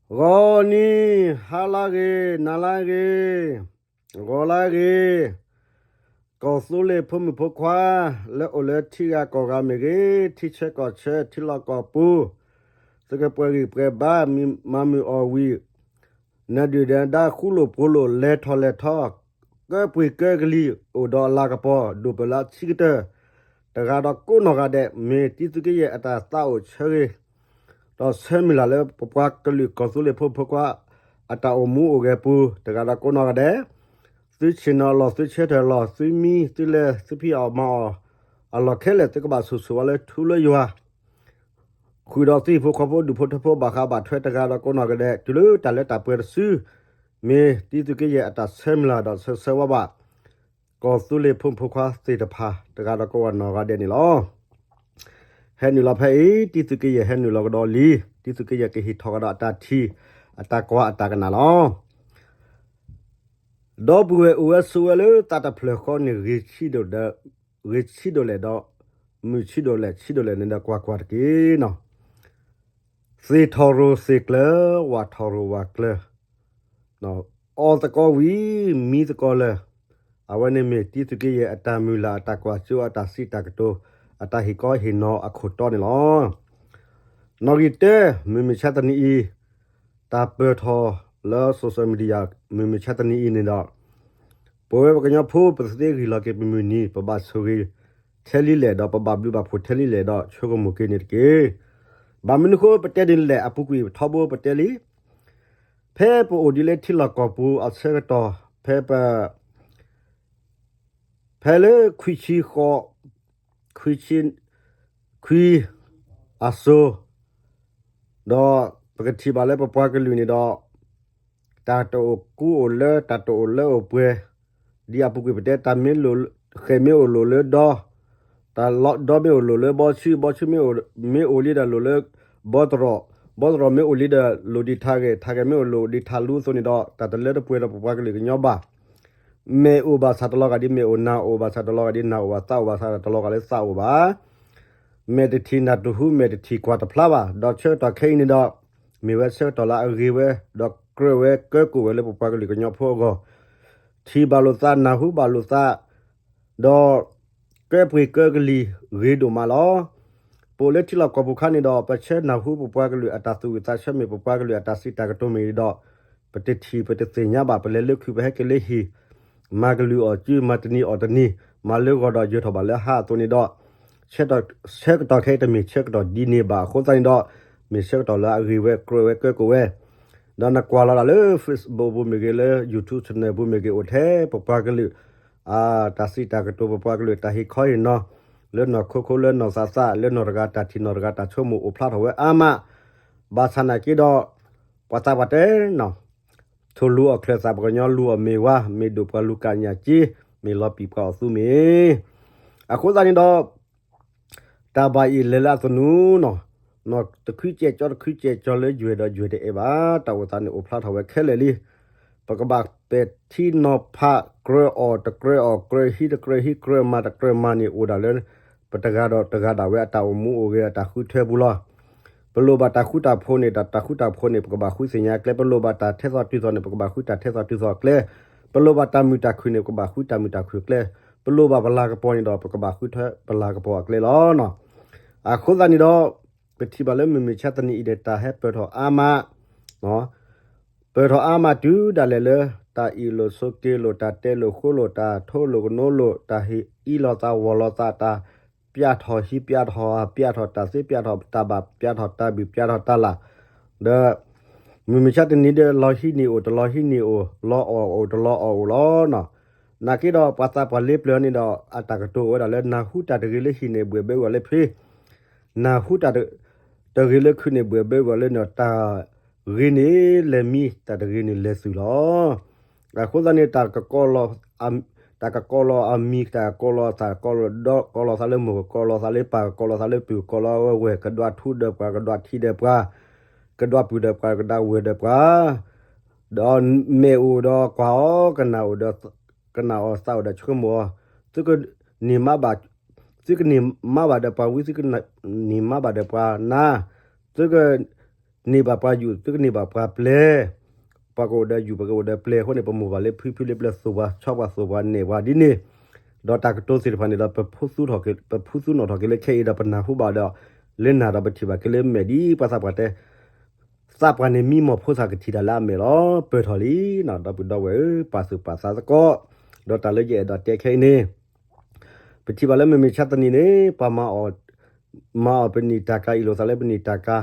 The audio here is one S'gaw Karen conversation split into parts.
ဂီၤနံၤ ဟါလၢဂ့ၤ နၤလၢဂ့ၤ ဂီၤလၢဂ့ၤ, ကီၢ်သူလ့ၤဖိမုၣ်ဖိခွါ လၢအိၣ်လၢထံဂၤကီၢ်ဂၤမ့ၢ်ဂ့ၤ, ထံဆၢကီၢ်ဆၢ ထံလီၢ်ကီၢ်ပူၤ, သုကပှဲၤဂံၢ်ပှဲၤဘါ မၤမုာ်အီၣ်ဝံၤ, နဒုၣ်နဒါဃူလိာ်ဖိးလိာ် လဲၤထီၣ်လဲၤထီ, ကၢပှ့ၤကၢကလံၤ အိၣ်ဒီးအလၤကပီၤ ဒိၣ်ပၢၢ်လၢအဆံးကတၢၢ်, တဂၤဒီးကိးနီၢ်ဂၤဒဲး မ့ၢ်တံသုးက့ယဲၢ်အတၢ်သးအိၣ်ဆၢဂ့ၤ ဒီးဆၢမုၢ်လၢ်လၢပပှၤကလုာ်ကီၢ်သူလ့ၤဖိမုၣ်ဖိခွါ အတၢ်အိၣ်မူအိၣ်ဂဲၤပူၤ တဂၤဒီးကိးနီၢ်ဂၤဒဲး, သုဆ့ၣ်နီၤအလီၢ် သုဆၢထၢၣ်အလီၢ် သုမံ သုလဲၤ သုဖံးအီၣ်မၤအီၣ်အလီၢ်ခဲလၢာ် သုကဘၣ်ဆိၣ်ဂ့ၤဝဲလၢထူလၢယွၤ ဃုာ်ဒီးသုဟံၣ်ဖိဃီဖိ ဒူၣ်ဖိထၢဖိ ဘၣ်ဃးဘၣ်ထွဲ တဂၤဒီးကိးနီၢ်ဂၤဒဲး တုၤလၢတၢ်လၢတၢ်ပှဲၤတစု, မ့ၢ်တံသုးက့ယဲၢ်အတၢ်ဆၢမုၢ်လၢ်ဒီးဆၢဂ့ၤဆၢဝါဘၣ် ကီၢ်သူလ့ၤဖိမုၣ်ဖိခွါသ့ၣ်တဖၣ် တဂၤဒီးကိးဂၤနီၢ်ဂၤဒဲးန့ၣ်လီၤ. ဟဲနုာ်လီၤဖဲအံၤ တံသုးက့ယဲၢ်ဟဲနုာ်လီၤကဒီးလံ, တံသုးက့ယဲၢ်ကဟ့ၣ်ထီၣ်ကဒီးအတၢ်ထံၣ် အတၢ်ကွၢ်အတၢ်ကနၣ်လီၤ. ဒီပုၢ်ဝဲၢ်အိၣ်ဝဲဆိးဝဲလၢသးတဖျၢၣ်ဃီန့ၣ် ဂ့ၤဆံးဒိၣ်လဲၣ်ဒီး မုာ်ဆံးဒိၣ်လဲၣ် ဆံးဒိၣ်လဲၣ်န့ၣ်ဒီး ကွၢ်ကွၢ်တက့ၢ်နီၤ. သ့ၣ်ထီၣ်ရိၣ်သ့ၣ်ကျၢၤ, ဝၣ်ထီၣ်ရိၣ်ဝၣ်ကျၢၤ, အီၣ်သကိးဝံၤ မံသကိးလၢာ်, အဝဲန့ၣ်မ့ၢ်တံသုးက့ယဲၢ်အတၢ်မုၢ်လၢ် အတၢ်ကွၢ်စိ အတၢ်စံးတၢ်ကတိၤ အတၢ်ဟ့ၣ်ကီဟ့ၣ်နီၤအခိၣ်တီန့ၣ်လီၤ. နီၣ်ဂံၢ်တၢ, မုၢ်မဆါတနံၤအံၤ တၢ်ပၢၢ်ထီၣ်လၢ social media မုၢ်မဆါတနံၤအံၤန့ၣ်ဒီး ပဝဲပှၤကညီဖိ ပသ့ဂံၢ်လီၤက့ၤပမုၢ်နံၤ ပဘၣ်ဆိၣ်ဂ့ၤထဲလံလဲၣ် ဒီးပဘၣ်ဘျုးဘၣ်ဖှိၣ်ထဲလံလဲၣ်ဒီး ဆိကမိၣ်က့ၤန့ၣ်တက့ၢ်. ဘၣ်မနုၤအဃိ ပတဲဒ်န့ၣ်လဲၣ် အပူၤကွံာ်ထီဘိပတဲလံ, ဖဲပအိၣ်ဒ်လၢထံလီၢ်ကီၢ်ပူၤအဆၢကတီၢ် ဖဲပ ဖဲလၢခွံဆံဃိး, ခွံဆံ, ခွံ, အစိၤ, ဒီးပကထံၣ်ဘၣ်လၢပပှၤကလုာ်န့ၣ်ဒီး တၢ်တအိၣ်ကူအိၣ်လၢ တၢ်တအိၣ်လၢအိၣ်ပှဲၤ, ဒ်အပူၤကွံာ်ပတဲ တၢ်မ့ၢ်လိၣ်, ဃဲၢ်မ့ၢ်အိၣ်လိၣ်လၢဒီ, တၢ်ဒီမ့ၢ်အိၣ်လိၣ်လၢဘီဆူၣ်, ဘီဆူၣ်မ့ၢ်အိၣ်, မ့ၢ်အိၣ်လံဒီးလိၣ်လၢဘီတရီး, ဘီတရီးမ့ၢ်အိၣ်လံဒီးလိၣ်ဒံးထးဂဲာ်, ထးဂဲာ်မ့ၢ်အိၣ်လိၣ်ဒံးထးလူအသိးန့ၣ်ဒီး တၢ်တလၢတပှဲၤဒီးပပှၤကလုာ်ကညီဘၣ်. မဲာ်အိၣ်ဘၣ်ဆၣ်တလီၤဂာ်ဒ်မဲာ်အိၣ်, နၢ်အိၣ်ဘၣ်ဆၣ်တလီၤဂာ်ဒ်နၢ်အိၣ်ဘၣ်, သးအိၣ်ဘၣ်ဆၣ်တလီၤဂာ်လၢသးအိၣ်ဘၣ်. မဲာ်တထံၣ်နၢ်တဟူ မဲာ်တထံၣ်ကွၢ်တဖျါဘၣ်. ဒီးဆၢကတီၢ်ခဲအံၤန့ၣ်ဒီး မ့ၢ်ဝဲဆၢကတီၢ်လၢအဂ့ၤဝဲ, ဒီးကြၢးဝဲကၢကိၣ်ဝဲလၢပပှၤကလုာ်ကညီဖိအဂီၢ်, ထံၣ်ဘၣ်လိာ်သး နၢ်ဟူဘၣ်လိာ်သး, ဒီး ကဲပှ့ၤကၢကလံၤဂ့ၤဒိၣ်မးလီၤ. ပအိၣ်လၢထံလီၢ်ကီၢ်ပူၤခါန့ၣ်ဒီး ပဆၢနၢ်ဟူပပှၤကလုာ်အတၢ်သူၣ်ဝံၣ်သးဆၢ မ့ၢ်ပပှၤကလုာ်အတၢ်စံးတၢ်ကတိၤမ့ၢ်ဒီး ပတထံၣ်ပတသ့ၣ်ညါဘၣ်. ပလဲၤလၢခုး ပဟဲက့ၤလၢဟံၣ်, မၤကလုာ်အီၣ်စု မၤတနံၤအီၣ်တနံၤ, မၤလၢဂီၤဒီးယၢၤထီၣ်ဘၣ်လၢဟါအသိးန့ၣ်ဒီး ဆၢကတီၢ်ခဲအံၤတမ့ၢ်ဆၢကတီၢ်ဒ်န့ၣ်ဘၣ်. အဃိသတးန့ၣ်ဒီး မ့ၢ်ဆၢကတီၢ်လၢအဂ့ၤဝဲ ကြၢးဝဲကၢကိၣ်ဝဲ, ဒီးနကွၢ်လီၤဒၣ်လၢ Facebook ပူၤမ့ၢ်ဂ့ၤ လၢ YouTube channel ပူၤမ့ၢ်ဂ့ၤ အိၣ်ထဲပပှၤကလုာ် အတၢ်စံးတၢ်ကတိၤ ပပှၤကလုာ်တၢ်ဟ့ၣ်ခီဟ့ၣ်နီၤ လၢနီၢ်ခိခိ လၢနီၢ်သးသး လၢနီၢ်တဂၤတၢ်ထံၣ်နီၢ်တဂၤတၢ်ဆိကမိၣ်အိၣ်ဖျါထီၣ်ဝဲအါမး, ဘၣ်ဆၣ်နာ်က့ဒီး ပှၤသးပှၢ်တဲနီၤ ထိၣ်လူၤအီၣ်ချၢၣ်သး ပှၤကညီလူၤအီၣ်မ့ၤဝါ မ့ၢ်ဒိၣ်ပှၤလူၤကၣ်ညၣ်က့ မ့ၢ်လီၤပံာ်ပှၤအီၣ်သူမ့ၤ အဃိသတးန့ၣ်ဒီး တၢ်ဘၣ်အံၤလဲၤလၢအသနူနီၤ, နီၢ်တခုကဲၣ်ကၠီတခုကဲၣ်ကၠီ လၢယွဲၢ်ဒီးယွဲၢ်တအဲၣ်ဘၣ်, တၢ်အိၣ်သးန့ၣ်အိၣ်ဖျါထီၣ်ဝဲခဲလၢာ်လံ. ပကဘၣ်ပဲာ်ထံနီၤဖး ကြၢးအီၣ်တကြၢးအီၣ် ကြၢးဟံးတကြၢးဟံး ကြၢးမၤတကြၢးမၤန့ၣ် အိၣ်ဒၣ်လၢ ပတဂၤဒီးတဂၤဒၣ်ဝဲအတၢ်အိၣ်မူအိၣ်ဂဲၤအတၢ်ဃုထၢပူၤလီၤ. ပလိၣ်ဘၣ်တၢ်ဃူတၢ်ဖိးန့ၣ် တၢ်ဃူတၢ်ဖိးန့ၣ် ပကဘၣ်ဃုသ့ၣ်ညါအကျဲ, ပလိၣ်ဘၣ်တၢ်ထဲသိးတုၤသိးန့ၣ် ပကဘၣ်ဃုတၢ်ထဲသိးတုၤသိးအကျဲ, ပလိၣ်ဘၣ်တၢ်မုာ်တၢ်ခုၣ်န့ၣ် ပကဘၣ်ဃုတၢ်မုာ်တၢ်ခုၣ်အကျဲ, ပလိၣ်ဘၣ်ပလၤကပီၤန့ၣ်ဒီး ပကဘၣ်ဃုထၢပလၤကပီၤအကျဲလီၤ. အဃိသတးန့ၣ်ဒီး ပထံၣ်ဘၣ်လၢမုၢ်မဆါတနံၤအံၤန့ၣ် တၢ်ဟဲပၢၢ်ထီၣ်အါမး, ပၢၢ်ထီၣ်အါမးတုၤဒၣ်လဲာ်လၢ တၢ်အ့ၣ်လိာ်ဆိးက့လိာ် တၢ်တဲလိာ်ဃိလိာ် တၢ်ထိလိာ်ကနိလိာ် တၢ်ဟ့ၣ်အံလီၤသးဝီၤလီၤသး တၢ်ပျးထီၣ်ဟံးပျးထီၣ် ပျးထီၣ်တၢ်သ့ ပျးထီၣ်တၢ်ဘၣ် ပျးထီၣ်တၢ်ဘုၣ် ပျးထီၣ်တၢ်လၢ်, ဒီး မုၢ်မဆါတနံၤဒီး လီၤဟံးန့ၢ်အိၣ် တလီၤဟံးန့ၢ်အိၣ် လီၤအီၣ်အိၣ် တလီၤအီၣ်အိၣ်လီၤ. နာ်က့ဒီး ပှၤသးပှၢ်လ့ပျၢၤန့ၣ်ဒီး အတၢ်ကတိၤဝဲဒၣ်လၢ နၢ်ဟူတၢ်တဂ့ၤလၢဟံၣ်န့ၣ် ဘှဲၣ်ဘၢအဂီၢ်လၢဖံ နၢ်ဟူတၢ်တဂ့ၤလၢခုးန့ၣ် ဘှဲၣ်ဘၢအဂီၢ်လၢန့ၣ် တၢ်ဂ့ၤန့ၣ်လဲၤမံ တၢ်တဂ့ၤန့ၣ်လဲၤသုးလီၤ. အဃိသတးန့ၣ် တၢ်ကကိးလီၤအမံၤ တၢ်ကကိးလီၤအသး ကကိးလီၤဒီး ကကိးလီၤသးလၢမိၢ် ကကိးလီၤသးလၢပၢ် ကကိးလီၤသးလၢပုၢ် ကကိးလီၤဝဲၢ် ကဒွးထူဒီးပှၤ ကဒွးထံဒီးပှၤ ကဒွးပုၢ်ဒီးပှၤ ကဒွးဝဲၢ်ဒီးပှၤ ဒီးမဲာ်အိၣ်ဒီးကွၢ်အီၤ ကနၣ်အိၣ်ဒီး ကနၣ်အီၤ သးအိၣ်ဒီးဆိကမိၣ်အီၤ, သုကန့ၢ်မါဘၣ်, သုကန့ၢ်မါဘၣ်ဒီးပှၤဝံ သုကန့ၢ်မါဘၣ်ဒီးပှၤနါ, သုက န့ၢ်ဘၣ်ပှၤယူၢ် သုကန့ၢ်ဘၣ်ပှၤပျဲၢ်, ပှၤကအိၣ်ဒီးယူၢ် ပှၤကအိၣ်ဒီးပျဲၢ်အဃိန့ၣ် ပမိၢ်ဘၣ်လၢဖု ဖုလၢပျဲၢ် သိၣ်ပှၤဆီပှၤသိၣ်ပှၤနဲၣ်ပှၤဒ်န့ၣ်, ဒီးတၢ်ကတိၤသ့ၣ်တဖၣ်န့ၣ်ဒီး ပဖုသူနီၣ်ထီၣ်က့ၤလၢခဲအံၤဒီး ပနၢ်ဟူဘၣ်ဒီး လၢနၢ်ဒီးပထံၣ်ဘၣ်က့ၤလၢမဲာ်ဒ်ပှၤသးပှၢ်တဲ သးပှၢ်န့ၣ်မံမီၢ်ဖိသၣ်ကထံၣ်တၢ်လၢအမဲာ်လီၤ. ပၢၢ်ထီၣ်လံနီၤ ဒီပုၢ်ဒီဝဲၢ်ဧၢ, ပာ်သူၣ်ပာ်သးသကိး, ဒီးတၢ်လၢယအဲၣ်ဒိးတဲခဲအံၤန့ၣ် ပထံၣ်ဘၣ်လၢမုၢ်မဆါတနံၤန့ၣ် ပှၤမၤအီၣ် မၤအီၣ်ပနံာ်တၢ်ကၤအံၤလိာ်သးလၢပနံာ်တၢ်ကၤ,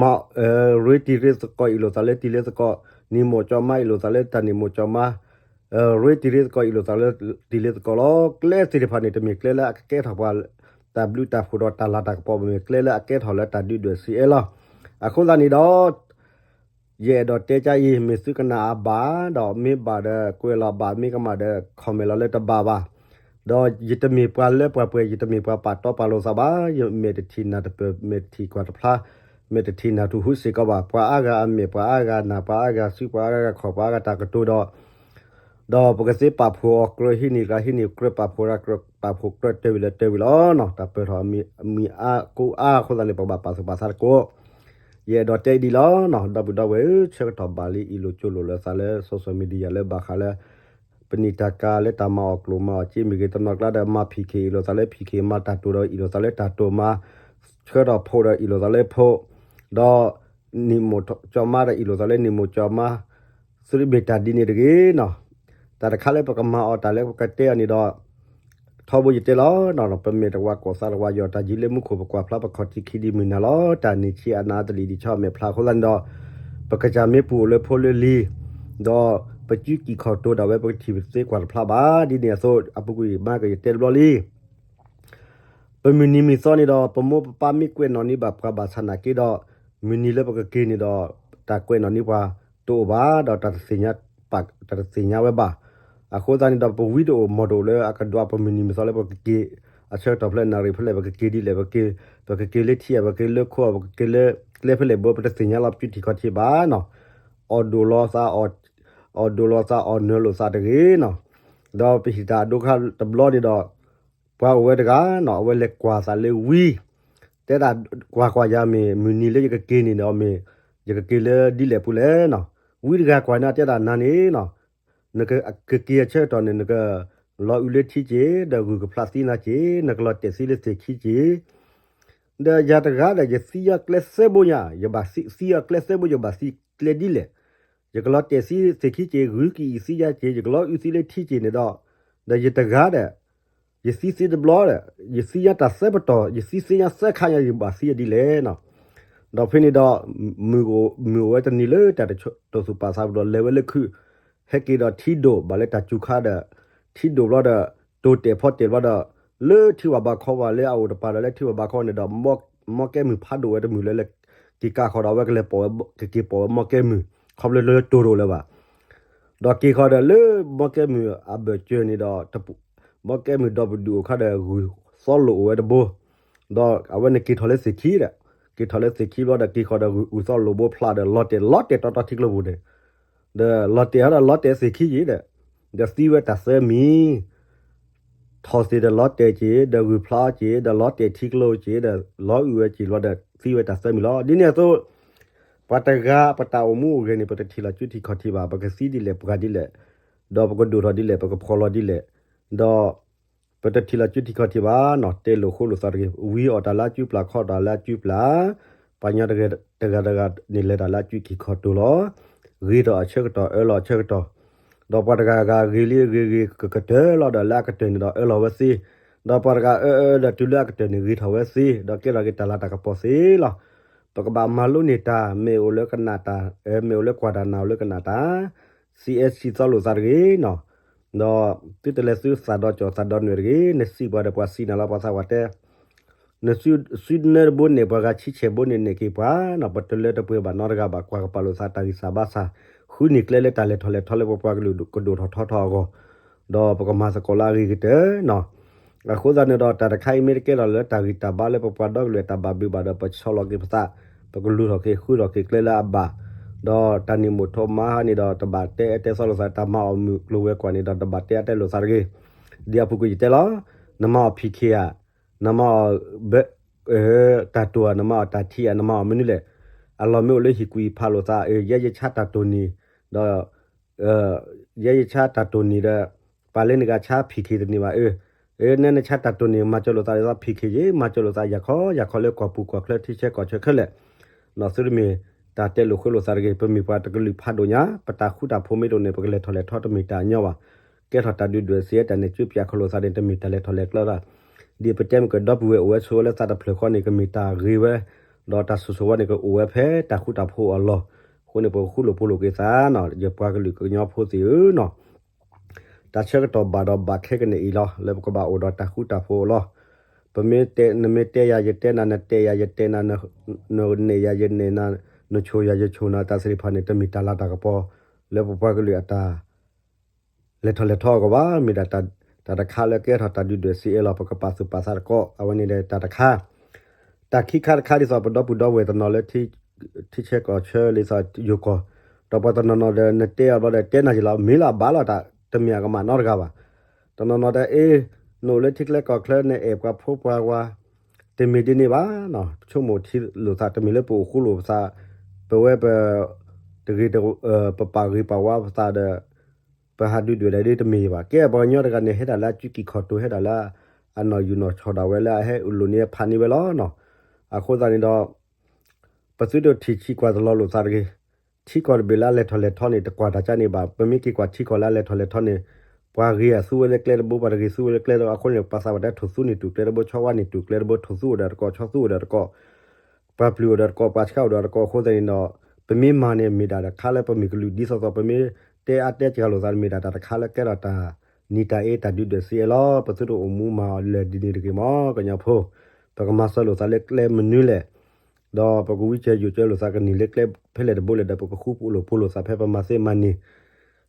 မၤ ရ့တံၤရ့သကိးအံၤလိာ်သးလၢတံၤလ့သကိး, နံၣ်မိၢ်ကၠီမါအံၤလိာ်သးလၢတၢ်နံၣ်မိၢ်ကၠီမါ, ရ့တံၤရ့သကိးအံၤလိာ်သးလၢတံၤလ့သကိးလီၤ. ကျဲသ့ၣ်တဖၣ်န့ၣ် တမ့ၢ်ကျဲလၢအကကဲထီၣ်ပှၤ တၢ်ဘျုးတၢ်ဖှိၣ်ဒီးတၢ်လၤတၢ်ကပီၤ, မ့ၢ်ကျဲလၢအကဲထီၣ်လၢတၢ်ဒုၣ်ဒွဲၣ်စံးအဲလီၤ. အဃိသတးန့ၣ်ဒီး ယအဲၣ်ဒိးတဲကါအံၤ မ့ၢ်သုကနၣ်အဘၣ် ဒီးမ့ၢ်ဘၣ်ဒီးကွဲးလီၤဘၣ်, မ့ၢ်ကမၣ်ဒီး comment လီၤလၢတဘၣ်ဘၣ်. ဒီးယတမ့ၢ်ပှၤလၢပှဲၤပှဲၤ, ယတမ့ၢ်ပှၤပာ်တီပာ်လိာ်သးဘၣ်, ယမဲာ်တထံၣ်နၢ်တပၢၢ်, မဲာ်တထံၣ်ကွၢ်တဖျါ, မဲာ်တထံၣ်နၢ်ထူၣ်ဟူစ့ၢ်ကီးဘၣ်. ပှၤအါဂၤအမဲာ်, ပှၤအါဂၤနၢ်, ပှၤအါဂၤစု, ပှၤအါဂၤခီၣ်, ပှၤအါဂၤတၢ်ကတိၤဒီး ဒီးပကသ့ပာ်ဖှိၣ်အီၤကြၢးဟံးန့ၢ်တဂၤဟံးန့ၢ်ကြၢး, ပာ်ဖှိၣ်ကြၢးတၢၢ်ဝံၤလၢတၢၢ်ဝံၤလီၤ. တၢ်ပၢၢ်ထီၣ်အမံၤအါကိးအါအဃိသတးန့ၣ် ပကဘၣ်ပာ်သူၣ်ပာ်သးသကိး. ယအဲၣ်ဒိးတဲဒ်လီၤ, ဒီပုၢ်ဒီဝဲၢ်ဧၢ, ဆၢကတီၢ်ဘၣ်လံ အံၣ်လိာ်ကၠိလိာ်လိာ်သးလၢ social media လၢဘၣ်ဃးလၢ ပနံာ်တၢ်ကၤလၢတၢ်မၤအီၣ်ကျိၣ်မၤအီၣ်စ့မ့ၢ်ဂ့ၤ, တနီၤကျါဒီးမၤ PK အံၣ်လိာ်သးလၢ PK, မၤတၢ်တိာ်ဒီးအံၣ်လိာ်သးလၢတၢ်တိာ်, မၤဆှၢထီၣ်ဖိးဒီးအံၣ်လိာ်သးလၢဖိး, ဒီး နံၣ်မိၢ်ကၠီမါဒီးအံၣ်လိာ်သးလၢနံၣ်မိၢ်ကၠီမါ, သုမ့ၢ်တၢ်ဒ်န့ၣ်တဂ့ၤနီၤ. တၢ်တခါလၢပကမၤအီၤတၢ်လၢပကတဲအီၤန့ၣ်ဒီး ထီဘိယတဲလီၤ, ပမ့ၢ်တဝၤကိၢ်သးတဝၤယီၤ တၢ်ယံၤလၢမူခိၣ် ပကွၢ်ဖျါပခီၣ်ထံးခံဒ်မုၢ်နၤလီၤ. တၢ်နံၣ်ဆံးအနးအတလံၤဒံးဆီအမဲာ်ဖျါအဃိသတးန့ၣ်ဒီး ပကစၢ်မ့ၢ်ပူၤအိၣ်လၢဖိလၢလံၤ, ဒီးပစုကံၢ်ခီၣ်တိၤဒၣ်ဝဲ ပကထံၣ်ပသ့ကွၢ်တဖျါဘၣ်. ဒ်န့ၣ်အသိး အပူၤကွံာ်မၤကယတဲတဘျီလံ ပမုၢ်နံၤမုၢ်သီန့ၣ်ဒီး ပမိၢ်ပပၢ်မ့ၢ်ကွဲးနီၣ်န့ၢ်ဘၣ်ပှၤဘၣ်ဆၣ်နာ်က့ဒီး မုၢ်နံၤလၢပကက့ၤန့ၣ်ဒီး တၢ်ကွဲးနီၣ်န့ၢ်ပှၤတအိၣ်ဘၣ်, ဒီးတၢ်တသ့ၣ်ညါ တၢ်တသ့ၣ်ညါဝဲဘၣ်. အဃိသတးန့ၣ်ဒီး ပဝံတအိၣ်မီၢ်တအိၣ်လၢအကဒွး ပမုၢ်နံၤမုၢ်သီလၢပကက့ၤ အဆၢကတီၢ်ဖဲလဲၣ် နၣ်ရံၣ်ဖဲလဲၣ် ပကက့ၤဒ်လဲၣ်, ပကက့ၤလၢထံဧါ, ပကက့ၤလၢခိဧါ, ပကက့ၤလၢကျဲဖဲလဲၣ်ဘိ ပတသ့ၣ်ညါလီၤ ပစုထံၣ်ခီၣ်ထံးဘၣ်နီၤ. အီၣ်ဒိၣ်လီၤသး အီၣ်ဒိၣ်လီၤသး အီၣ်နၢၤလိာ်သးတဂ့ၤနီၤ. ဒီးပဟံးတၢ်အဒိခါတဘျီန့ၣ်ဒီး ပှၤအိၣ်ဝဲတဂၤနီၤ အဝဲလဲၤကွၢ်သးလၢဝံ တဲဒၣ်ကွၢ်ကွၢ်ယၤမ့ၢ် မုၢ်နံၤလၢယကက့ၤန့ၣ်ဒီးမ့ၢ် ယကက့ၤလၢဒ်လဲၣ်ပူၤလဲၣ်နီၤ. ဝံတဂၤကွၢ်န့ၣ်တဲဒၣ်နၤန့ၣ်နီၤ နကက့ၤအဆၢကတီၢ်န့ၣ် နကလီၤအုးလၢထံက့ၤ ဒီးဂုၢ်ကဖျါသံနၤက့ၤ နကလီၤတဲာ်သံလၢသ့ၣ်ခံက့ၤ ဒီးယၤတဂၤဒီး ယသံယီၤကျဲသၢဘိညါ ယဘၣ်သံယီၤကျဲသၢဘိ ယဘၣ်သံကျဲဒ်လဲၣ်. ယကလီၤတဲာ်သံသ့ၣ်ခံက့ၤ ဂုၢ်ကံၣ်အံၤသံယၤက့ၤ ယကလီၤအုးသံလၢထံက့ၤန့ၣ်ဒီး ဒီးယတဂၤဒီး ယသံသ့တဘျီဒီး ယသံညါတၢ်သၢပတီၢ် ယသံသ့ညါသၢခါညါ ယဘၣ်သံဒ်လဲၣ်နီၤ. ဒီးဖဲန့ၣ်ဒီး မုၢ်အိၣ်ဝဲတနံၤလၢတၢ်တတိာ်သူၣ်ပာ်သးပူၤဒီး လဲၤဝဲလၢခုး ဟဲက့ၤဒီးထံဒိၣ် ဘၣ်လၢတၢ်စူၤခါဒီး ထံဒိၣ်ဘျီဒီး တိၢ်တဲာ်ဖီတဲာ်ဘျီဒီး လၢထံဝၤဘးခီဝဲလၢအအိၣ်တပၤဒီး လၢထံဝၤဘးခီန့ၣ်ဒီး မီၢ်ကဲမုၢ်ဖးဒိၣ်ဝဲတမုၢ်လၢ လၢက့ၤကးဃီၤဒီး အဝဲကလဲၤပိာ်ဝဲ ကက့ၤပိာ်ဝဲမီၢ်ကဲမုၢ် ခီဖျိလၢတိၢ်ဒိၣ်လၢၤဘၣ်. ဒီးက့ၤဃီၤဒီးလၢမီၢ်ကဲမုၢ်အဘၢၣ်စၢၤန့ၣ်ဒီး မီၢ်ကဲမုၢ်ဒီပဒုၣ်အိၣ်ခါဒီး ဂုၢ်သီလိာ်အိၣ်ဝဲတဘိ ဒီးအဝဲန့ၣ်က့ၤထီၣ်လၢသ့ၣ်ခံဒီး က့ၤထီၣ်လၢသ့ၣ်ခံဘျီဒီး က့ၤဃီၤဒီးဂုၢ်သီလိာ်ဘိဖျါဒီး လီၤတဲာ်လီၤတဲာ်တီတီထံကျိပူၤန့ၣ် ဒီးလီၤတဲာ်ဟီဒီးလီၤတဲာ်သ့ၣ်ခံက့ၤဒီး ဒီးသံဝဲတၢ်သၢမံၤ ထီၣ်သ့ၣ်ဒီးလီၤတဲာ်က့ၤ ဒီးဂုၢ်ဖျါက့ၤ ဒီးလီၤတဲာ်ထံကျိက့ၤ ဒီးလီၤအုးဝဲက့ၤဘျီဒီး သံဝဲတၢ်သၢမံၤလီၤ. ဒ်န့ၣ်အသိး ပှၤတဂၤပတၢ်အိၣ်မူအိၣ်ဂဲၤန့ၣ် ပတထံၣ်လီၤစုထံၣ်ခီၣ်ထံးဘၣ် ပကသံဒ်လဲၣ်ပှၤဒ်လဲၣ် ဒီးပကဒိၣ်ထီၣ်ဒ်လဲၣ် ပကဖှီၣ်လီၤဒ်လဲၣ် ဒီး ပတထံၣ်လီၤစုထံၣ်ခီၣ်ထံးဘၣ်နီၤ တဲလိာ်ဃိလိာ်သးတဂ့ၤ ဝံအီၣ်တၢ်လၢအစုပျၢ် ခီၣ်တၢ်လၢအစုပျၢ် ပှၤညီတဂၤတဂၤန့ၣ် လဲၤတၢ်လၢအစုကံၢ်ခီၣ်တိၤလီၤ ဂ့ၤထီၣ်အဆၢကတီၢ် အၢလီၤအဆၢကတီၢ် ဒီးပှၤတဂၤဂၤဂ့ၤလံဂ့ၤဂ့ၤ ကကတၢၢ်လီၤဒီးလၢအကတၢၢ်န့ၣ်ဒီး အၢလီၤဝဲသ့ ဒီးပှၤတဂၤအၢအၢဒီးတုၤလၢအကတၢၢ်န့ၣ် ဂ့ၤထီၣ်ဝဲသ့ ဒီးကဲထီၣ်က့ၤတၢ်လၤတၢ်ကပီၤသ့လီၤ. ပကဘၣ်မၤလိန့ၢ်တၢ် မ့ၢ်အိၣ်လၢကနၣ်တၢ် မ့ၢ်အိၣ်လၢကွၢ်တၢ် နၢ်အိၣ်လၢကနၣ်တၢ် စံးအဲၣ်စံးသီလိာ်သးတဂ့ၤနီၤ ဒီးသုတလဲၤသုသးဒီးကၠီၣ်သးဒီးနွဲၣ်တဂ့ၤ နစံးပှၤဒီးပှၤစံးနၤလီၤ ပှၤသးပှၢ်တဲ နစုနဲတဘိန့ၣ် ပှၤဂၤဆံဆဲးဘိန့ၣ် နဲၣ်က့ၤပှၤနီၤ ပတလၢတပှဲၤဘၣ်နီတဂၤဘၣ် ကွၢ်ကပာ်လိာ်သးတၢ်ဂံၢ်စၢ်ဘါစၢ် ဃုန့ၢ်ကျဲလၢတၢ်လဲၤထီၣ်လဲၤထီလၢပပှၤကလုာ်ကဒိၣ်ထီၣ်ထီထီၣ်အဂီၢ် ဒီးပကမၤသကိးလၢအဂ့ၤကတၢၢ်နီၤ အဃိသတးန့ၣ်ဒီး တၢ်တခါအံၤမ့ၢ်တကဲထီၣ်လၢတၢ်ဂံၢ်တၢ်ဘါလၢပပှၤဒီကလုာ်အတၢ်ဘၣ်ဘျုးဘၣ်ဒီး ပဆီလီၤက့ၤပသး ပကလူၤထီၣ်က့ၤဃုထီၣ်က့ၤကျဲလၢအဘၣ် ဒီးတၢ်န့ၣ်မိၣ်ထိးမါဟါန့ၣ်ဒီး တဘၣ်တဲအတဲသီလိာ်သး တၢ်မၤအီၣ်မုၢ်ကျိၤဝဲၤကွာ်န့ၣ်ဒီး တဘၣ်တဲအတဲလိာ်သးတဂ့ၤ ဒ်အပူၤကွံာ်ယတဲလီၤ နမၤအီၣ် PK ဧါ နမၤအီၣ် တၢ်တိာ်ဧါ နမၤအီၣ်တၢ်ထံဧါ နမၤအီၣ်မနုၤလဲၣ် အလီၢ်မ့ၢ်အိၣ်လၢဟံၣ်ကွံာ်ဖးလိာ်သး အၢ ယဲယဆါတၢ်တိၢ်န့ၣ် ဒီး ယဲယဆါတၢ်တိၢ်န့ၣ်ဒီး ပှၤလၢနဂၤဆါ ဖံးခ့ တန့ၢ်ဘၣ် အၢ အၢ နဲနဆါတၢ်တိၢ်န့ၣ် မၤစၢၤလိာ်သးဒ်သိး ဖံးခ့ ယ့ မၤစၢၤလိာ်သး ယၤခီယၤခီလၢကီၢ်ပူၤကီၢ်ချၢ ထံဆၢကီၢ်ဆၢခဲလၢာ် နီၢ်သုတမ့ၢ်တၢ်တဲလိာ်ဃဲလိာ်သးတဂ့ၤ. ပမ့ၢ်ပှၤတကလုာ်ဖးဒိၣ်ညါ ပတၢ်ဃူတၢ်ဖိးမ့ၢ်တအိၣ်န့ၣ် ပကလဲၤထီၣ်လဲၤထီတမ့ၢ်တၢ်ညီဘၣ်. ကဲထီၣ်တၢ်ဒုၣ်ဒွဲၣ်စံး တၢ်နဲၣ်ကၠိပၠးခီလိာ်သးန့ၣ် တမ့ၢ်တၢ်လဲၤထီၣ်လဲၤကျဲဘၣ်. ဒ်ပတဲမ့ၢ်ကဒီပုၢ်ဝဲၢ်အိၣ်ဝဲဆိးဝဲလၢသးတဖျၢၣ်ဃီန့ၣ် ကမ့ၢ်တၢ်ဂ့ၤဝဲ, ဒီးတၢ်ဆိၣ်ဂ့ၤဝဲန့ၣ် ကအိၣ်ဝဲဖဲတၢ်ဃူတၢ်ဖိးအလီၢ်. အဃိန့ၣ် ပကဃူလိာ်ဖိးလိာ်က့ၤသးနီၤ ယပှၤကလုာ်ကညီဖိသ့ၣ်ဧၢနီၤ တၢ်ဆၢကတီၢ်ဘၣ်ဒီးဘၣ်ခဲကနံၣ်အံၤလီၤ လၢပကဘၣ်အိၣ်ဒီးတၢ်ဃူတၢ်ဖိးအလီၢ်. ပမ့ၢ်တဲ နမ့ၢ်တဲယၤ ယတဲနၤ, နတဲယၤ ယတဲနၤ, နနဲၣ်ယၤ ယနဲၣ်နၤ, နဆိၣ်ယၤ ယဆိၣ်နၤ, တၢ်သ့ၣ်တဖၣ်န့ၣ် တမ့ၢ်တၢ်လၤတၢ်ကပီၤ လၢပပှၤကလုာ်အတၢ် လဲၤထီၣ်လဲၤထီအဂီၢ်ဘၣ်. မ့ၢ်ဒၣ်တၢ်တခါလၢကဲထီၣ်တၢ်ဒုၣ်ဒွဲၣ်စံးအဲလီၤ ပကပာ်သူၣ်ပာ်သးတကီး. အဝဲန့ၣ်ဒီးတၢ်တခါ တၢ်ခံခါတခါဒ်သိး ပဒီပုၢ်ဒီဝဲၢ်တနီၤလၢ ထံဆၢကီၢ်ဆၢဒ်သိးယိၤကီၢ်, ဒီးပှၤတနီၤနီၤဒီး နတဲအီၤဘျီဒီး တဲနၤယလီၤ မ့ၢ်လီၤဘၣ်လီၤ တၢ်တမ့ၢ်အကမၣ်နီတဂၤဘၣ်. တနီၤနီၤဒီး အ့ နအိၣ်လၢထံချၢကီၢ်ချၢ နအဲၣ်ပှၤဖိပှၤဝါ တမ့ၢ်ဒ်န့ၣ်ဘၣ်. ပဆိကမိၣ်ထံလိာ်သး တမ့ၢ်လၢပအိၣ်ဃူလိာ်ပသး ပဝဲပ တဂ့ၤ ပပာ်ဂ့ၤပာ်ဝါပသးဒီး ပဟးဒုၣ်ဒွဲၣ်ဒၣ်ဒ်တမ့ၢ်ဘၣ်. ကဲပှၤကညီတဂၤန့ၣ် ဟဲဒၣ်လၢအစုကံၢ်ခီၣ်တိၤ ဟဲဒၣ်လၢအနီၢ်ယူၢ်နီၢ်ဆီၣ်ဒၣ်ဝဲလၢအဟဲအလိၤန့ၣ် ဖးန့ၢ်ဝဲလီၤနီၤ. အဃိသတးန့ၣ်ဒီး ပသုတထံၣ်ဆံးကွၢ်တလီၤလိာ်သးတဂ့ၤ. ထံကီၢ်တဘ့ၣ်လၢအလဲၤထီၣ်လဲၤထီန့ၣ် တကွၢ်တၢ်ကါန့ၣ်ဘၣ်. ပမ့ၢ်က့ၤကွၢ်ထံကီၢ်လၢအလဲၤထီၣ်လဲၤထီန့ၣ် ပှၤဂ့ၤအသူဝဲလၢကျဲတဘိ ပှၤတဂ့ၤသူဝဲလၢကျဲတဘိ အဃိန့ၣ် ပှၤသးပှၢ်တဲထိၣ်သူန့ၣ်တူၢ်ကျဲတဘိ ဆီဝါန့ၣ်တူၢ်ကျဲတဘိ ထိၣ်သူအိၣ်ဒီးတကိး ဆီသူအိၣ်ဒီးတကိး ပှၤပျုၢ်အိၣ်ဒီးတကိး ပှၤဆှၣ်အိၣ်ဒီးတကိး အဃိသတးန့ၣ်ဒီး ပမ့ၢ်မၤန့ၣ် မ့ၢ်ဒၣ်တခါလၢပမ့ၢ်ကလုာ်ဒ်သိးသိး ပမ့ၢ်တဲအါတဲစှၤလိာ်သး မ့ၢ်ဒၣ်တၢ်တခါလၢကဲထီၣ်တၢ်နံၤတၢ်အ့ တၢ်ဒုၣ်ဒွဲၣ်စံးအဲလီၤ. ပသုတအိၣ်မူမၤအီၤလၢာ်ဒ်န့ၣ်တဂ့ၤမး ကညီဖိ, ပကမၤစၢၤလိာ်သးလၢကျဲမနုၤလဲၣ် ဒီးပကဝံစၢၤယိာ်စၢၤလိာ်သးကနံၤလၢကျဲဖဲလဲၣ်တဘိလဲၣ်ဒီး ပကဃူလိာ်ဖိးလိာ်သးဖဲပမၤသ့မၤန့ၢ်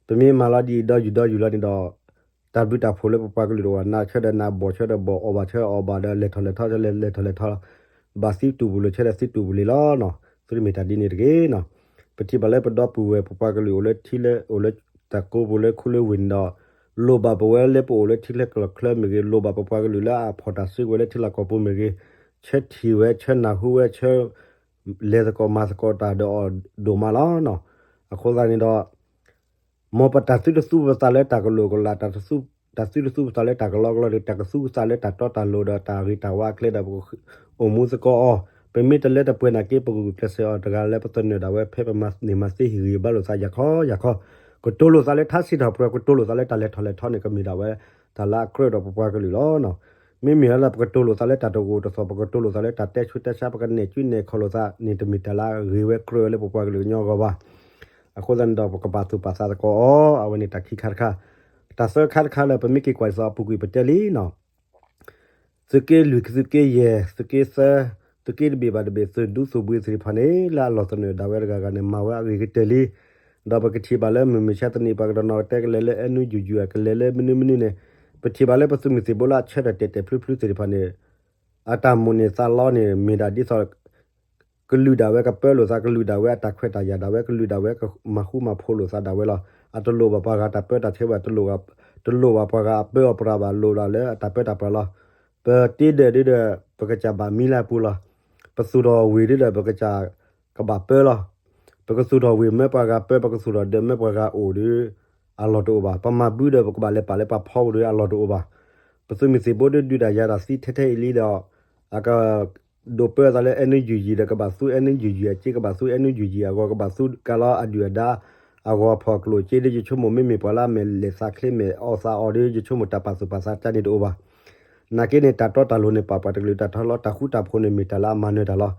ပမ့ၢ်မၤလီၤဒ်အံၤဒီယူၢ်ဒီယူၢ်လီၤန့ၣ်ဒီး တၢ်ဘျုးတၢ်ဖှိၣ်လၢပပှၤကလုာ်တအိၣ်ဘၣ် နးဆၢဒီးနး ဘီၣ်ဆၢဒီးဘီၣ် အီၣ်ဘၣ်ဆၢအီၣ်ဘၣ်ဒီး လဲၤထီၣ်လဲၤထီ လဲၤထီၣ်လဲၤထီ ဘၣ်သံတူၢ်ပူၤလိာ်ဆၢဒီးသံတူၢ်ပူၤလံလီၤနီၤ. သုတမ့ၢ်တၢ်ဒ်န့ၣ်တဂ့ၤနီၤ. ပထံၣ်ဘၣ်လၢပဒီပုၢ်ဝဲၢ်ပပှၤကလုာ်အိၣ်လၢထံလၢ အိၣ်လၢတၢ်ကိးပူၤလၢခူလၢဝ့ၢ်န့ၣ်ဒီး လိၣ်ဘၣ်ပဝဲလၢပအိၣ်လၢထံချၢကီၢ်ချၢမ့ၢ်ဂ့ၤ လိၣ်ဘၣ်ပပှၤကလုာ်လၢအဖီၣ်တၢ်စုကဝဲၤလၢထံလီၢ်ကီၢ်ပူၤမ့ၢ်ဂ့ၤ ဆၢထံၣ်ဝဲ ဆၢနၢ်ဟူဝဲ ဆၢ လဲၤသကိးမၤသကိးတၢ်ဒီးအီၤဒိၣ်မးလီၤနီၤ. အဃိသတးန့ၣ်ဒီး မ်ပတၢ်သုတသူပသးလၢတၢ်ကလိာ်ကလာ် တၢ်သုတသူပသးလၢတၢ်ကလီကလီဒီး တၢ်ကသူကသးလၢတၢ်တီတၢ်လိၤဒီး တၢ်ဂ့ၤတၢ်ဝါအကျဲဒီး ပကအိၣ်မူသကိးအီၤ ပမ့ၢ်တလၢတပှဲၤနာ်က့ ပဂုာ်ကျဲးစၢးအီၤတဂၤလၢပသနၢၣ်ဒၣ်ဝဲ ဖဲပမၤန့ၢ်မၤသ့ဟ့ၣ်ဂံၢ်ဘါလိာ်သး ယၤခီယၤခီ ကတိၤလိာ်သးလၢထါစံးထီၣ်ပတြၢၤ ကတိၤလိာ်သးလၢတၢ်လဲၤထီၣ်လဲၤထီန့ၣ် ကမ့ၢ်ဒၣ်ဝဲ တၢ်လၢအကြၢးဒီးပပှၤကလုာ်လီၤနီၤ. မ့မ့ၢ်လၢပကတိၤလိာ်သးလၢတၢ်တဂိာ်တသီၣ် ပကတိၤလိာ်သးလၢတၢ်တဲဆူးတဲဆါ ပကနဲၣ်စုနဲၣ်ခီၣ်လိာ်သးန့ၣ် တမ့ၢ်တၢ်လၢအဂ့ၤဝဲကြၢးဝဲလၢပပှၤကလုာ်ကညီအဂီၢ်ဘၣ်. အဃိသတးန့ၣ်ဒီး ပကပာ်သူၣ်ပာ်သးသကိးအီၤ အဝဲန့ၣ်တၢ်ခံခါတခါ. တၢ်သၢခါတခါလၢပမ့ၢ်က့ၤကွၢ်ဒ်သိးအပူၤကွံာ်ပတဲလံနီၤ သုးက့လွံၢ် သုးက့ယဲၢ် သုးက့သၢ သုးက့တဘ့ၣ်ဘၣ်တဘ့ၣ် သုးဒူသုးဘှံးသ့ၣ်တဖၣ်န့ၣ် လၢအလီၢ်သနၢၣ်ဒၣ်ဝဲတဂၤဂၤန့ၣ် မၤဝဲအဂ့ၤကတၢၢ်လံ. ဒီးပကထံၣ်ဘၣ်လၢမုၢ်မဆါတနံၤ ပှၤကတနီၤကတဲကလဲၤလၢ အဲနုယုၢ်ယုၢ် ကလဲၤလၢမနုၤမနုၤန့ၣ် ပထံၣ်ဘၣ်လၢပသုးမုၢ်သံၣ်ဘိလၢအဆၢထၢၣ်တဲာ်တဲာ်ဖျုဖျုသ့ၣ်တဖၣ်န့ၣ် အတၢ်မိၣ်န့ၢ်သးလီန့ၣ် မ့ၢ်ဒၣ်ဒ်သိး ကလုာ်ဒၣ်ဝဲကပၢလိာ်သး ကလုာ်ဒၣ်ဝဲအတၢ်ခွဲးတၢ်ယာ်ဒၣ်ဝဲ ကလုာ်ဒၣ်ဝဲကမၤဃူမၤဖိးလိာ်သးဒၣ်ဝဲလီၤ. အတလိၣ်ဘၣ်ပှၤဂၤတၢ်ပၢတၢ်ဆှၢဘၣ် တလိၣ်ဘၣ်ပှၤဂၤအပၢအီပရၤဘၣ် လိၣ်ဒၣ်လၢအတၢ်ပၢတၢ်ပြးလီၤ. ပတ့ဒၢးဒ်ဒီး ပကစၢ်ဘၣ်မံလၢအပူၤလီၤ. ပသူၣ်ထီၣ်ဝ့ၢ်ဒ်ဒီး ပကစၢ်ကဘၣ်ပၢလီၤ. ပကသူၣ်ထီၣ်ဝ့ၢ်မၢပှၤဂၤပၢ ပကသူၣ်ထီၣ်ဒၢးမၢပှၤဂၤအိၣ်ဒီး အလီၢ်တအိၣ်ဘၣ်. ပမၤဘုဒီး ပကဘၣ်လဲၤပာ်လၢပှၤဖီပူၤဒီး အလီၢ်တအိၣ်ဘၣ်. ပသုးမုၢ်သံၣ်ဘိဒုးဒုးတၢ်ယၤတၢ်သံထဲထဲအံၤလံဒီး အက ဒိးပၢသးလၢ အဲနုယုၢ်ယံၤဒီး ကဘၣ်သူ အဲနုယုၢ်ယံၤ အစ့ ကဘၣ်သူ အဲနုယုၢ်ယံၤ အဂီၢ် ကဘၣ်သူကလီအဒုၣ်အဒါ အဂီၢ်ဖီၣ်ကျိၣ်စ့ဒီး ယဆိကမိၣ် မ့မ့ၢ်ပှၤလၢအမဲာ်လဲၤသးချ့ မဲာ်အီၣ်သးအီၤဒီး ယဆိကမိၣ် တၢ်ပာ်သူၣ်ပာ်သးတၢ်န့ၣ်တအိၣ်ဘၣ်. နာ်က့န့ၣ် တၢ်တီတၢ်လိၤန့ၣ် ပာ်ပှၤတကလုာ်တၢ်ထီလီၤ. တၢ်ဃူတၢ်ဖိးန့ၣ် မ့ၢ်တၢ်လၢအမၤနၢၤတၢ်လီၤ.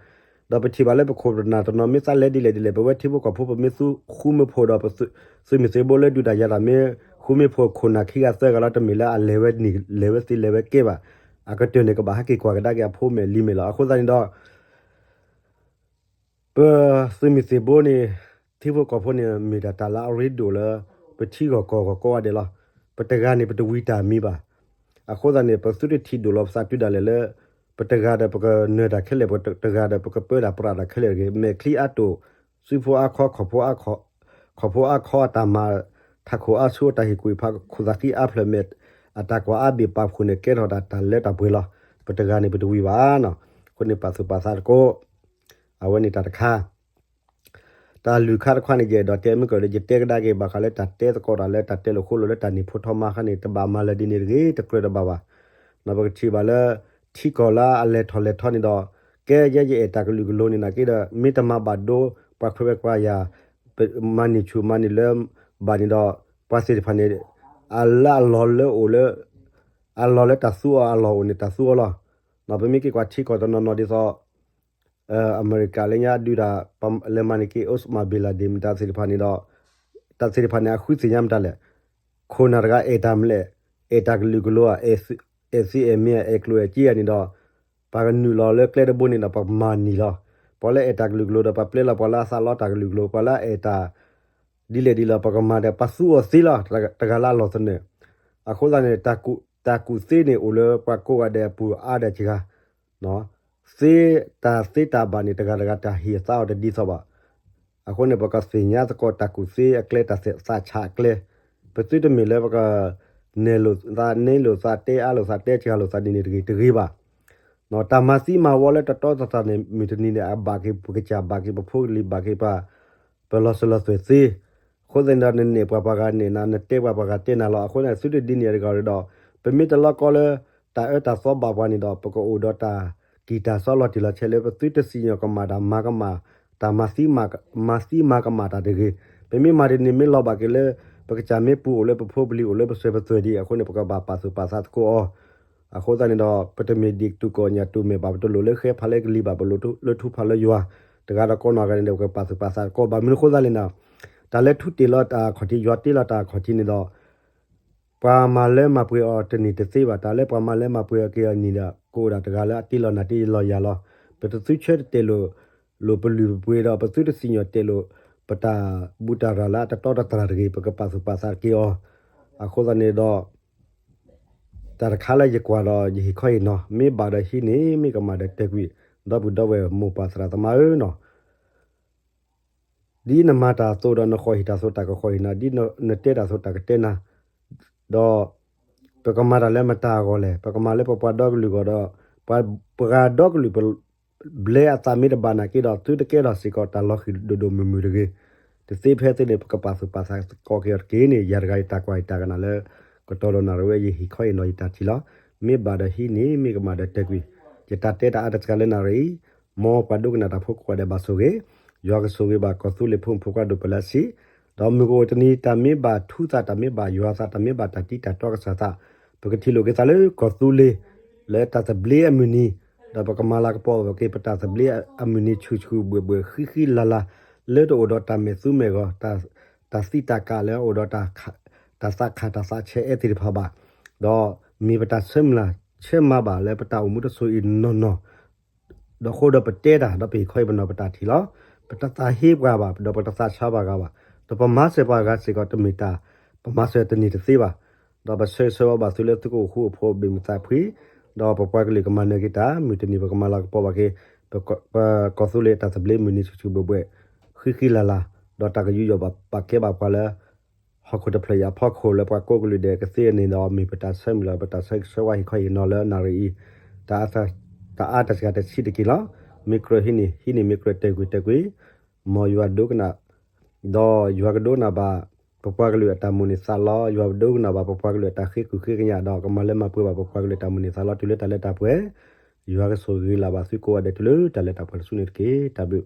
ဒီးပထံၣ်ဘၣ်လၢပခိၣ်ပနၢ်တနီၤ မ့ၢ်သးလဲၤဒ်လဲၣ်ဒ်လဲၣ် ပဝဲထံဖိကီၢ်ဖိ ပမ့ၢ်သူဃူမ့ၢ်ဖိးဒီး ပသုးမုၢ်သံၣ်ဘိလၢဒုးတၢ်ယၤတၢ်မ့ၢ် ဃူမ့ၢ်ဖိးခိၣ်နၢ်ခံဂၤသၢဂၤလီၤ တမ့ၢ်လၢအလဲၤဝဲန့ၣ် လဲၤဝဲသ့လဲၤဝဲကဲဘၣ်. အကတၢၢ်န့ၣ် ကဘၣ်ဟဲက့ၤကွၢ်ကဒါက့ၤအဖိမဲာ်လံမဲာ်လီၤ. အဃိသတးန့ၣ်ဒီး ပသုးမုၢ်သံၣ်ဘိန့ၣ် ထံဖိကီၢ်ဖိန့ၣ် မ့ၢ်ဒၣ်တၢ်လၢအရ့ဒိၣ်လၢ ပထံဂီၢ်ကီၢ်ဂီၢ်ကိးဂၤဒဲးလီၤ. ပတဂၤန့ၣ် ပတဝံၤတၢ်မံၤဘၣ်. အဃိသတးန့ၣ် ပသုတထံၣ်ဒိၣ်လီၤပသးတုၤဒၣ်လဲာ်လၢ ပတဂၤဒီးပကနၢၤတၢ်ခဲလၢာ် ပတဂၤဒီးပကပၢတၢ်ပြးတၢ်ခဲလၢာ်တဂ့ၤ. မဲာ်ချံအါတိၢ် စုဖိအါခီ ခီၣ်ဖိအါခီ ခီၣ်ဖိအါခီအတၢ်မၤ ထးခိၣ်အါဆူအတၢ်ဟ့ၣ်ကူၣ်ဟ့ၣ်ဖး ခိၣ်သးဃံအါဖျၢၣ်မဲာ် အတၢ်ကွၢ်အါဘ့ၣ်ပာ်ဖှိၣ်န့ၣ် ကဲထီၣ်ဒၣ်တၢ်လၢတၢ်ပှဲၤလီၤ. ပတဂၤန့ၣ် ပတဝံၤဘၣ်နီၤ. အဃိန့ၣ် ပာ်သူၣ်ပာ်သးသကိး အဝဲန့ၣ်တၢ်တခါ တၢ်လုၢ်ခါတခါန့ၣ် ယအဲၣ်ဒိးတဲမ့ၢ်ကဒီး ယတဲကဒါက့ၤဘၣ်ဃးလၢတၢ်တဲသကိးတၢ်လၢတၢ်တဲလိာ်ဃိလိာ်လၢတၢ်န့ၣ်ဖိထီမါခါန့ၣ် တဘၣ်မၤလၢာ်ဒ်န့ၣ်တဂ့ၤ တကြၢးတဘၣ်ဘၣ်. ပကထံၣ်ဘၣ်လၢ ထံကီၢ်လၢအလဲၤထီၣ်လဲၤထီန့ၣ်ဒီး ကဲယဲယအဲၣ်တၢ်ကလုာ်ကလိၤန့ၣ်နာ်က့ဒီး မ့ၢ်တမၤဘၣ်ဒိ ပှၤခွဲးဝဲပှၤယာ် မၤန့ၢ်ဆူၣ်မၤန့ၢ်လၢဘၣ်န့ၣ်ဒီး ပှၤသ့ၣ်တဖၣ်န့ၣ် အလၢအလီၢ်လၢအိၣ်လၢ အလီၢ်လၢတၢ်သူအီၤအလီၢ်အိၣ်န့ၣ် တၢ်သူအီၤလီၤ. ပမ့ၢ်က့ၤကွၢ်ထံကီၢ်တနီၤနီၤဒ်သိး အမဲရကၤလၢညါဒုးတၢ် လဲၤမၤန့ၢ်က့ၤ Osama bin Laden မတၤသ့ၣ်တဖၣ်န့ၣ်ဒီး တၢ်သ့ၣ်တဖၣ်န့ၣ် အဃုသ့ၣ်ညါမတၤလဲၣ်. ခိၣ်နၢ်တဂၤအဲၣ်တၢ်မလဲၣ်, အဲၣ်တၢ်ကလုာ်ကလိၤဧါ, အဲၣ်သံအဲၣ်မ့ၢ်ဧါ, အဲၣ်ကျိၣ်အဲၣ်စ့ဧါန့ၣ်ဒီး ပှၤကနုာ်လီၤလၢကျဲတဘိန့ၣ်ဒီး ပကမၤနၢၤလီၤ. ပှၤလၢအဲၣ်တၢ်ကလုာ်ကလိၤဒီး ပှၤပျဲလီၤပှၤလၢအသးလီတၢ်ကလုာ်ကလိၤ, ပှၤလၢအအဲၣ်တၢ် ဒ်လဲၣ်ဒ်လဲၣ် ပကမၤဒီး ပှၤသူအီၤသ့လီၤ. တဂၤလၢအလီၢ်သနၢၣ်. အဃိသတးန့ၣ် တၢ်ကူၣ်သ့န့ၣ်အိၣ်လၢပှၤကိးဂၤဒဲးအပူၤအါဒံးစှၤ သ့တၢ်သ့တၢ်ဘၣ်န့ၣ် တဂၤတဂၤတၢ်ဟ့ၣ်အသးအီၤတဒ်သိးဘၣ်. အဃိန့ၣ် ပကသ့ၣ်ညါသကိးတၢ်ကူၣ်သ့အကျဲ တၢ်သးဆးအကျဲ, ပသုတမ့ၢ်လၢပက နဲၣ်လိာ်သး နဲလိာ်သး တဲအါလိာ်သး တဲစှၤလိာ်သးဒ်န့ၣ်တဂ့ၤ တဂ့ၤဘၣ်. တၢ်မၤသံမၤဝီလၢတတီတတြၢ်န့ၣ် မုၢ်တနံၤန့ၣ် အဘၣ်က့ၤပကစၢ် ဘၣ်က့ၤပဖိပလံၤ ဘၣ်က့ၤပှၤ ပလီၤစၢၤလီၤသွဲၣ်သ့. အဃိသတးန့ၣ်ဒီး နနဲၣ်ပှၤပှၤဂၤနဲၣ်နၤ နတဲပှၤပှၤဂၤတဲနၤလီၤ. အဃိသတးန့ၣ် သုတဒ်န့ၣ်တဂၤဒီး ပမ့ၢ်တလီကီလၢ တၢ်အၢတၢ်သီဘၣ်ပှၤန့ၣ်ဒီး ပကအိၣ်ဒီးတၢ်ကံၢ်တၢ်စီလီၤတံၢ်လီၤဆဲးလၢ ပသုတစံၣ်ညီၣ်ကမၣ်တၢ်မၤကမၣ် တၢ်မၤသံ မၤသံမၤကမၣ်တၢ်တဂ့ၤ. ပမ့ၢ်မၤဒ်န့ၣ် မ့ၢ်လီၤဘၣ်က့ၤလၢ ပကစၢ်မ့ၢ်ပူၤအိၣ်လၢပဖိပလံၤအိၣ်လၢပစၢၤပသွဲၣ်ဒံး အဃိန့ၣ် ပကဘၣ်ပာ်သူၣ်ပာ်သးသကိးအီၤ. အဃိသတးန့ၣ်ဒီး ပတမ့ၢ်ဒ်တူၢ်ကိးညၣ်တူၢ်မဲာ်ဘၣ် ပတလိၣ်လၢဃဲဖးလၢကလံၤဘၣ် ပလိၣ်လၢထူဖးလၢယွၤ တဂၤဒီးကိးနီၢ်ဂၤန့ၣ်ဒီး ပကပာ်သူၣ်ပာ်သးသကိး ဘၣ်မနုၤအဃိသတးလဲၣ်န့ၣ် တၢ်လၢထူတ့ၢ်လီၤတၢ်အခီၣ်ထံး ယွၤတ့လီၤတၢ်အခီၣ်ထံးန့ၣ်ဒီး ပှၤမၤလၢမၤပှဲၤအီၤတန့ၢ်တသ့ဘၣ်. တၢ်လၢပှၤမၤလၢမၤပှဲၤအီၤက့ၤအနံၤဒီး ကအိၣ်ဒၣ်တဂၤလၢအတ့လီၤနၤတ့လီၤယၤလီၤ. ပတသုဆၢတတဲာ်လိာ် လိာ်ပလုၢ်ပပှ့ၤဒီး ပသုတစံၣ်ညီၣ်တဲာ်လိာ် ပတၢ်ဘူၣ်တၢ်ရၤလၢအတတီတတြၢ်တဂ့ၤ ပကပာ်သူၣ်ပာ်သးက့ၤအီၤ. အဃိသတးန့ၣ်ဒီး တၢ်တခါလၢယကွၢ်ဒီးယဟ့ၣ်ခီဟ့ၣ်နီၤ မ့ၢ်ဘၣ်ဒီးဟံးန့ၢ် မ့ၢ်ကမၣ်ဒီးတဲာ်ကွံာ် ဒီပုၢ်ဒီဝဲၢ်မိၢ်ပၢ်သရၣ်သမါဧၢနီၤ ဒ်နမၤတၢ်အသိးဒီး နဃီၣ်ဟ့ၣ်တၢ်အသိး တၢ်ကဃီၣ်ဟ့ၣ်နၤ, ဒ်နတဲတၢ်အသိး တၢ်ကတဲနၤ, ဒီး ပကမၤတၢ်လၢမတၤအဂီၢ်လဲၣ်. ပကမၤလၢပပှၤဒီကလုာ်အဂီၢ်ဒီး ပှၤပှၤဂၤဒီကလုာ် ဘျဲအသးမ့ၢ်တဘၣ်နာ်က့ဒီး သုတကဲထီၣ်စ့ၢ်ကီး တၢ်လီၤဃံၤဒိၣ်ဒိၣ်မုၢ်မုၢ်တဂ့ၤ. တသ့ဖဲသ့န့ၣ် ပကပာ်သူၣ်ပာ်သးသကိးက့ၤအီၤတက့ၢ်န့ၣ် ယၤတဂၤယတၢ်ကွၢ်ယတၢ်ကနၣ်လၢ ကတီၤလီၤနၣ်ရံၣ်ဝဲ ယဟ့ၣ်ခီဟ့ၣ်နီၤယတၢ်ထံၣ်လီၤ. မ့ၢ်ဘၣ်ဒီးဟံးန့ၢ် မ့ၢ်ကမၣ်ဒီးတဲာ်ကွံာ်, ယတၢ်တဲတၢ်အါတစှၤလၢနၣ်ရံၣ်အံၤ, မ်ပှၤဒိကနၣ်တၢ်ဖိကိးဂၤဒဲးဘၣ်ဆိၣ်ဂ့ၤ, ယွၤကဆိၣ်ဂ့ၤဘၣ်ကီၢ်သူလ့ၤဖိမုၣ်ဖိခွါဒိၣ်ပှၤလၢအဆံး, ဒီးမုၢ်ကအိၣ်တနံၤ တၢ်မ့ၢ်ဘၣ်ထူသး တၢ်မ့ၢ်ဘၣ်ယွၤသး တၢ်မ့ၢ်ဘၣ်တၢ်တံတၢ်တီကစၢ်သး, ပကထံၣ်လိာ်က့ၤသးလၢကီၢ်သူလ့ၤ လၢတၢ်သဘျ့အမုၢ်နံၤ, ဒီးပကမၤလၤကပီၤဘၣ်က့ၤ ပတၢ်သဘျ့အမုၢ်နံၤဆူၣ်ဆူၣ်ဘှဲၣ်ဘှဲၣ် ဃံဃံလၤလၤ, လၢတအိၣ်ဒီးတၢ်မဲာ်သူမဲာ်ဂီၤ, တၢ်သံတၢ်ကးလၢအအိၣ်ဒီး တၢ်သးခးတၢ်သးဆဲးအဲၣ်သ့ၣ်တဖၣ်ဘၣ်, ဒီးမ့ၢ်ပတၢ်ဆၢမုၢ်လၢ်ဆၢမၤဘၣ်လၢ ပတၢ်အိၣ်မူတစိၤအံၤနီၢ်နီၢ် ဒီးဃိဒီးပတဲတၢ် ဒီးပဟ့ၣ်ခီဟ့ၣ်နီၤပတၢ်ထံၣ်လီၤ. ပတသးဟ့ပှၤဘၣ် ဒီးပတသးဆါပှၤဂၤဘၣ်, ဒီးပမၤစၢၤပှၤဂၤစ့ၢ်ကီး တမ့ၢ်တၢ် ပမၤစၢၤတန့ၢ်တသ့ဘၣ်, ဒီးပဆၢဂ့ၤဆၢဝါဘၣ်သုလၢသုကအိၣ်ဃူအိၣ်ဖိး ဘၣ်မုာ်သးဖှံ, ဒီးပပှၤကလုာ်ကမၤနၢၤက့ၤတၢ် မုၢ်တနံၤပကမၤလၤကပီၤဘၣ်က့ၤ ပကီၢ်သူလ့ၤတၢ်သဘျ့မုၢ်နံၤဆူၣ်ဆူၣ်ဘှဲၣ်ဘှဲၣ် ဃံဃံလၤလၤ, ဒီးတၢ်ကယူးယီၣ်ဘၣ်ပာ်ကဲဘၣ်ပှၤလၢ ဟီၣ်ခိၣ်တဖျၢၣ်အံၤအဖီခိၣ်လၢပှၤကိးကလုာ်ဒဲးကသ့န့ၣ်ဒီး မ့ၢ်ပတၢ်ဆၢမုၢ်လၢ် ပတၢ်ဆၢဂ့ၤဆၢဝါဟ့ၣ်ခီဟ့ၣ်နီၤလၢနၣ်ရံၣ်အံၤ, တၢ်အါတစှၤတဆံးတက့ၢ်လီၤ. မ့ၢ်ကြၢးဟံးန့ၢ် ဟံးန့ၢ် မ့ၢ်ကြၢးတဲာ်ကွံာ်တဲာ်ကွံာ်, မ်ယွၤဒိကနၣ် ဒီးယွၤကဒိကနၣ်ဘၣ် ပပှၤကလုာ်အတၢ်မိၣ်န့ၢ်သးလီ, ယွၤကဒိကနၣ်ဘၣ်ပပှၤကလုာ်အတၢ်ဃ့ကညး ဒီးကမၤလၢမၤပှဲၤဘၣ်ပပှၤကလုာ်အတၢ်မိၣ်န့ၢ်သးလီ တုၤလၢတၢ်လၢတၢ်ပှဲၤ, ယွၤကဆိၣ်ဂ့ၤလၢ်ဘၣ်သုကိးဂၤဒဲး တုၤလၢတၢ်လၢတၢ်ပှဲၤတစုန့ၣ်တက့ၢ်. တၢ်ဘျုး